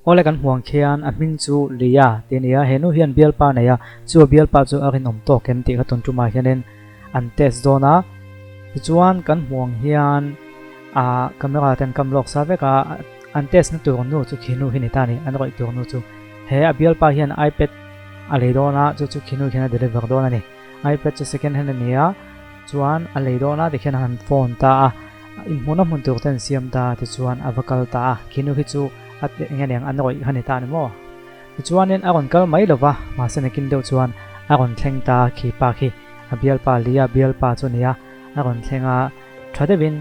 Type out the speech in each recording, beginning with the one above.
Awle kan hmuh ang khian a hming chu Lia tih a ni a, he nu hian bialpa a nei a, chu a bialpa chu a rinawm tawk em tih kha tun tumah hianin an test dawn a. Tichuan kan hmuh ang hian ah camera ten kam lawk sa vek a, an test na tur nu chu khi nu hi ni ta a ni, an rawih tur nu chu. He a bialpa hian ipad a lei dawn a, chu chu khi nu khian a deliver dawn a ni. Ipad chu second hand a ni a, chuan a lei dawn a tikhian a han phone ta a, inhmuhna hmun tur te an siam ta a tichuan a va kal ta a, khi nu hi chu a eng nge niang a nawih kha ni ta a ni maw? Tichuanin a rawn kal mai lo va, mahse nakin deuh chuan a rawn thleng ta a, khi pa khi a bialpa Lia bialpa chu a ni a, a rawn thleng a, tha deuhin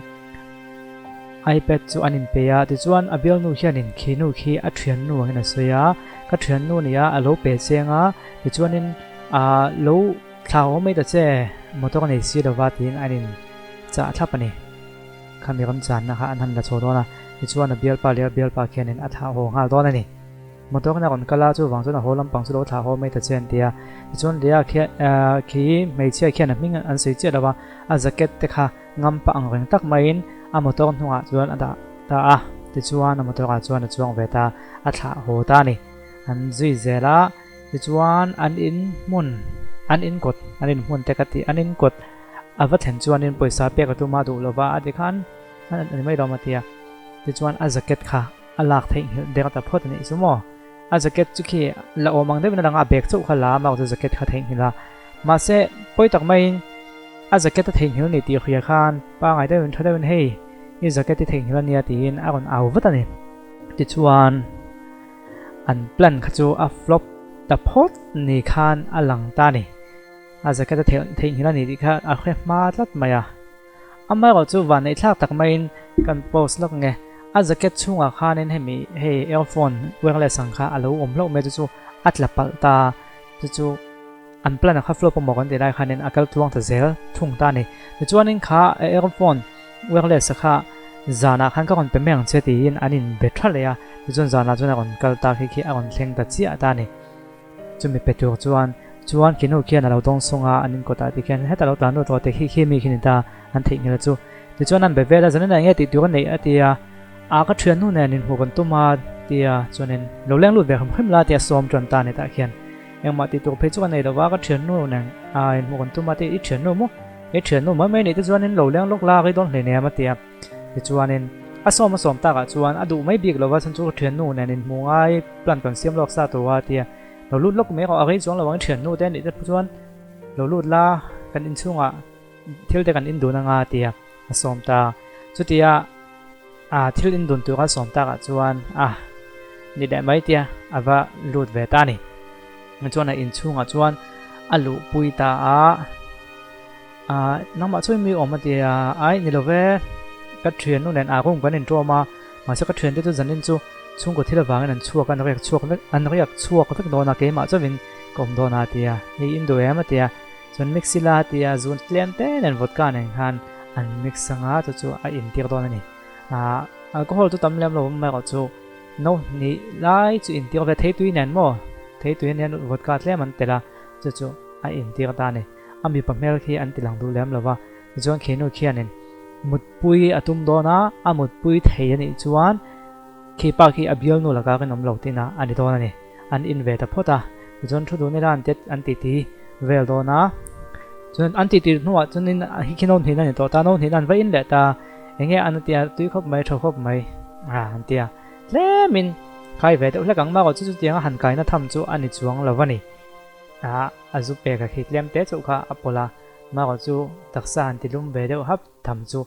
iPad chu an inpe a, tichuan a bialnu hianin khi nu khi a thiannu angin a sawi a, ka thiannu a ni a, a lo pe cheng a, tichuanin a lo thla awm mai ta che, motor a nei si lo va tiin an in chah thlap a ni. Khami ram channa kha an han la chho dawn a, tichuan a bialpa leh a bialpa khianin a thlah haw nghal dawn a ni. Motor in a rawn kal a, chuvang chuan a haw lampang chu lo thlah haw mai ta che an ti a. Tichuan Leah khian khi hmeichhia khian a hming an sawi chiah lo va, a jacket te kha ngam pah ang reng tak maiin a motor hnungah chuan a dah ta a, tichuan a motor ah chuan a chuang ve ta, a thlah haw ta a ni. An zui zel a. Tichuan an in hmun, an in kawt, an in hmun te ka tih, an in kawt a va thlen chuanin pawisa pek a tum a duh lova a ti khan a ni mai lo maw tia. Tichuan a jacket kha a lak theih nghilh der ta phawt a nih chu maw. A jacket chu khi la awm ang deuhin a lang a, a bag chauh kha la a, mahse jacket kha theih nghilh a. Mahse pawi tak maiin a jacket a theih nghilh a ni tih hria khan pangai deuhin tha deuhin hei i jacket i theih nghilh a nia tiin a rawn au vat a ni. Tichuan. An plan kha chu a flop ta phawt ni khan a lang ta a ni. A jacket a theihnghilh a ni tih kha a hre hma tlat mai a. Amaherawh chu vanneih thlak tak maiin kan post lawk nge. A jacket chhungah khanin hemi hei earphone wireless ang kha a lo awm hlauh mai chu chu a tla palh ta chu chu an plan a kha flop emaw kan tih lai khanin a kal tluang ta zel thung ta a ni. Tichuanin kha earphone wireless a kha zanah khan ka rawn pe mai ang che tiin an in be tha leh a, tichuan zanah chuan a rawn kal ta khi khi a rawn thleng ta chiah ta a ni. Chumi pe tur chuan chuan khinu khian a lo dawng sung a, an in kawtah ti khian heta lo tlan lut rawh ti khi khi mi khi ni ta an theihnghilh chu. Tichuan an be vel a, zanin ah enge tih tur a neih a ti a, a ka thiannu nen inhmuh kan tum a ti a, chuanin lo leng lut ve hrim hrim la tia sawm tan ta a ni tah khian. Engmah tih tur phei chu ka nei lo va, ka thiannu nen a inhmuh kan tum a ti, i thiannu maw? I thiannu mai mai nih te chuanin lo leng lawk lak i dawn hle nem a ti a. Tichuanin a sawm a sawm takah chuan a duh mai bik lo va, chhan chu ka thiannu nen inhmuh ngai plan kan siam lawk sa tur a ti a. Lo lut lawk mai rawh, a rei chuang lo ang i thiannu te nih te chuan lo lut la, kan inchhungah thil te kan indun anga a ti a, a sawm ta. Chutia a thil indun tura sawm takah chuan a ni leh mai tia a va lut ve ta a ni. Chuan a inchhungah chuan a luhpui ta a, a nangmah chu mi awm a ti a, ai ni lo ve, ka thiannu nen a room kan inṭawm a, mahse ka thiante chu zanin chu chhungkaw thil avangin an chhuak a, an riak chhuak vek an riak chhuak vek dawn a, keimah chauhin ka awm dawn a a ti a, hei in duh em a ti a. Chuan mix ila a ti a, zun tlem te nen vodka nen khan an mix anga chu chu a intir dawn a ni. Ahh alcohol chu tam lem lo awm erawh chu no hnih lai chu intir ve thei tui nen maw thei tui nen vodka tlem an telh a chu chu a intir ta a ni. A mipa hmel khi an ti lang duh lem lo va, tichuan khinu khianin mutpui a tum dawn a, a mutpui thei a nih chuan khi pa khi a bialnu laka rinawm lo tihna a ni dawn a ni. An in ve ta phawt a, tichuan thu dun ila an tet an titi vel dawn a, chuan an titi hnuah chuanin hi khi no hnih a ni tawh ta, no hnih an va in leh ta, eng nge an tia tui khawp mai tha khawp mai a an tia tlemin khai ve deuh hlek ang marawh chu chutianga han kaina tham chu a ni chuang lo a ni a, a zu pek a khi tlem te chauh kha a pawlh a, marawh chu taksa han ti lum ve deuh hap tham chu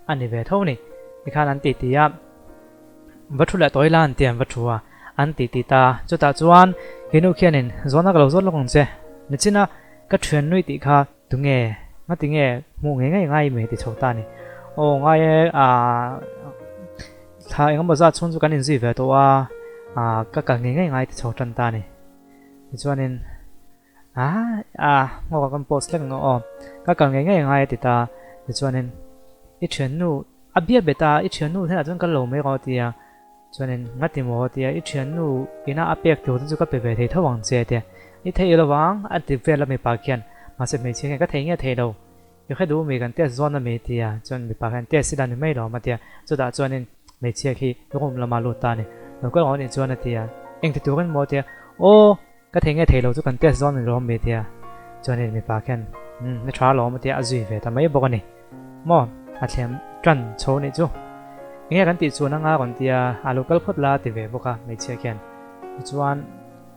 a ni ve tho a ni, tikhan an titi a. Va thu leh tawi la an ti an va thu a, an ti ti ta. Chutah chuan henu khianin zawhna ka lo zawt lawk ang che, nichina ka thian nui tih kha tunge ngati nge hmuh ngei ngei ngai mai ti chho ta a ni. Aw ngai e, aah thla engemaw zat chhung chu kan inzui ve tawh a, aah ka kal ngei ngei ngai ti chho tan ta a ni. Tichuanin aah aah nghawk a kan post hlek ang aw, ka kal ngei ngei ngai a ti ta. Tichuanin i thiannu A bia bet a, i thiannu hnenah chuan ka lo mai rawh a ti a, chuanin ngati maw a ti a, i thiannu ina a pek tur te chu ka pe ve thei tho ang che a ti a, i thei lovang a ti vel a mipa khian, mahse hmeichhia khian ka thei nge thei lo, i hre duh mi kan test zawn a mi a ti a, chuan mipa khian test ila ni mai lawm a ti a, chutah chuanin hmeichhia khi room lama lut ta a ni. Lo kal rawh anih chuan a ti a. Engti turin maw a ti a. Aw, ka thei nge thei lo chu kan test dawn a ni lawm mi a ti a. Chuanin mipa khian, Umm, ni tha alawm a ti a, a zui ve ta mai bawk a ni. Maw, a thlem tan chho anih chu. Enge kan tih chuan anga rawn ti a, a lo kal phawt la a ti ve bawk a hmeichhia khian. Tichuan,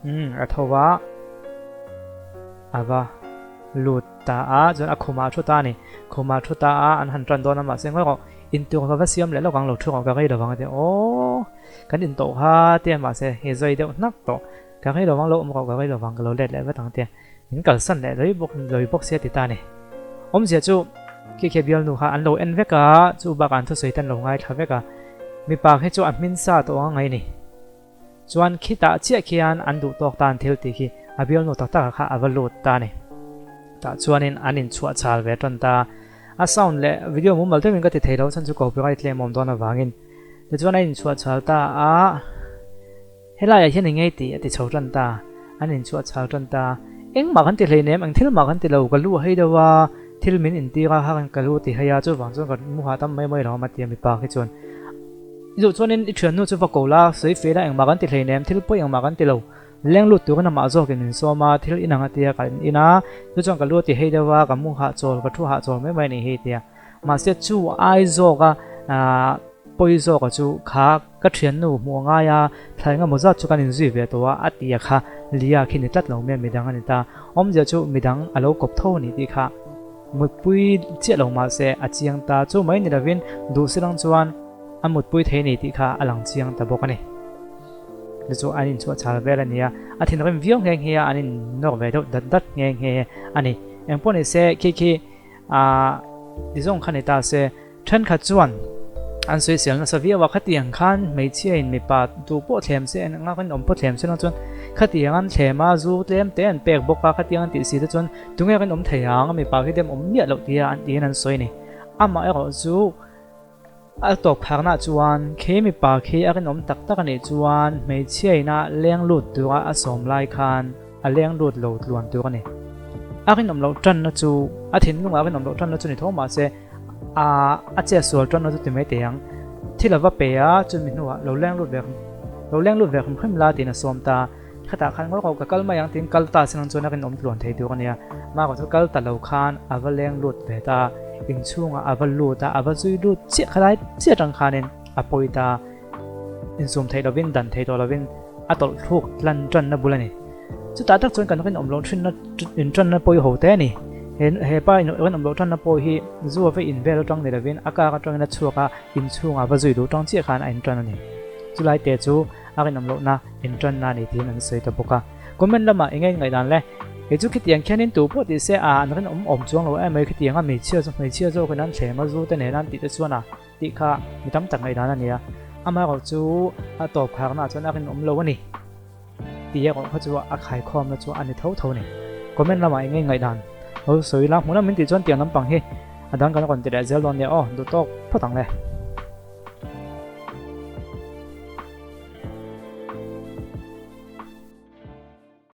umm, a tho va, a va lut ta a, chuan a khumah a thu ta a ni. Khumah a thu ta a, an han tan dawn a, mahse ngawi rawh, intur va va siam leh lawk ang lo thu rawh ka rei lovang a ti a, aw, kan intawh kha ti a, mahse hei zai deuh hnak tawh, ka rei lovang lo awm rawh, ka rei lovang ka lo let leh vat ang ti a. Min kalsan leh loi bawk loi bawk sia ti ta ni. Awmzia chu khi khi bialnu kha an lo en vek a, chu bakah an thusawi te an lo ngaithla vek a. Mipa khi chu a hmin sa tawh ang a ngai ni. Chuan khitah chiah khian an duh tawk tan thil tih khi a bialnu tak takah kha a va lut ta ni. Tah chuanin an inchhuah chhal ve tan ta. A sound leh video mumal deuhin ka ti thei lo chhan chu copyright tlem awm dawn avangin. Tichuan a inchhuah chhal ta a. Helaiah hian eng ngei tih a ti chho tan ta, an inchhuah chhal tan ta. Engmah kan ti hleinem, eng thil mah kan ti lo, ka lu a hei deuh a, thil min intir a, kha ka lu a ti hei a, chuvang chuan ka mu hah tam mai mai lo a ti a mipa khi chuan. I duh chuanin i thiannu chu va ko la, sawi feh la engmah kan ti hleinem, thil pawi engmah kan ti lo, leng lut turin amah zawkin min sawm a, thil inang a tia ka in a, chu chuan ka lu a ti hei deuh a, ka mu hah chawl, ka thu hah chawl mai mai a nih hi tia. Mahse chu ai zawka pawi zawka chu kha ka thiannu hmuh a ngai a, thla engemaw zat chu kan inzui ve tawh a, a ti a kha Lia khi ni tlat lo mai a, midang a ni ta. Awmzia chu midang a lo kawp tho a ni tih kha mutpui chiah lo mahse a chiang ta. Chu mai ni lovin duh si lang chuan a mutpui thei a ni tih kha a lang chiang ta bawk a ni. Chu chu an inchhuah chhal vel a ni a, a thinrim viau nghe nghe a, an innawk ve deuh dat dat nghe nghe a ni. Engpawh ni se khi khi A ti zawng kha ni ta se, thenkhat chuan an sawisel nasa viau a, khatiang khan hmeichhia in mipa duh pawh thlem se, eng anga rinawm pawh thlem se lang chuan khatiang an thlem a, zu tlem te an pek bawk a, khatiang an tih si te chuan tunge rinawm thei ang a mipa khi dem awm miah loh tia an tiin an sawi a ni. Amaherawh chu A tawp kharnah chuan khi mipa khi a rinawm tak tak a nih chuan hmeichhia ina leng lut tura a sawm lai khan a leng lut lo tluan tur a ni. A rinawm loh tanna chu a thinlungah a rinawm loh tanna chu ni tho mahse a a che sual tanna chu ti mai teh ang. Thil a va pe a, chumi hnuah lo leng lut ve lo leng lut ve hrim hrim la tiin a sawm ta. Khatah khan ngawi ko ka kal mai ang tiin kal ta sin ang chuan a rinawm tluan thei tur a nia. Marco chu kal ta lo khan a va leng lut ve ta, inchhungah a va lut a, a va zui lut chiah khalai chiah atang khanin a pawi ta. Insum theih lovin dan thei tawh lovin a tawlh thluk tlan tanna bul a ni. Chutah tak chuan kan rinawm loh thinna intanna pawi ho te a ni. He he pa rinawm loh tanna pawh hi zu a va in vel atang ni lovin a kar atangin a chhuak a, inchhungah a va zui duh tang chiah khan a intan a ni. Chulai te chu a rinawm lohna intanna a ni tiin an sawi ta bawk a. Comment lamah eng nge ngaihdan le? Kei chu khitiang khianin tu pawh tih se a an rinawm awm chuang lo em mai khitianga hmeichhia chu hmeichhia zawkin an thlem a zu te nen an tih te chuan a tih kha mi tam tak ngaihdan a ni a. Amaherawh chu a tawp kharnaah chuan a rinawm lo a ni tih erawh kha chu a khaikhawmna chu a ni tho tho a ni. Comment lamah eng nge ngaihdan lo sawi la hmuhnawm min tih chuan tiang lampang hi a dang kan rawn ti leh zel dawn nia aw duhtawk phawt ang le.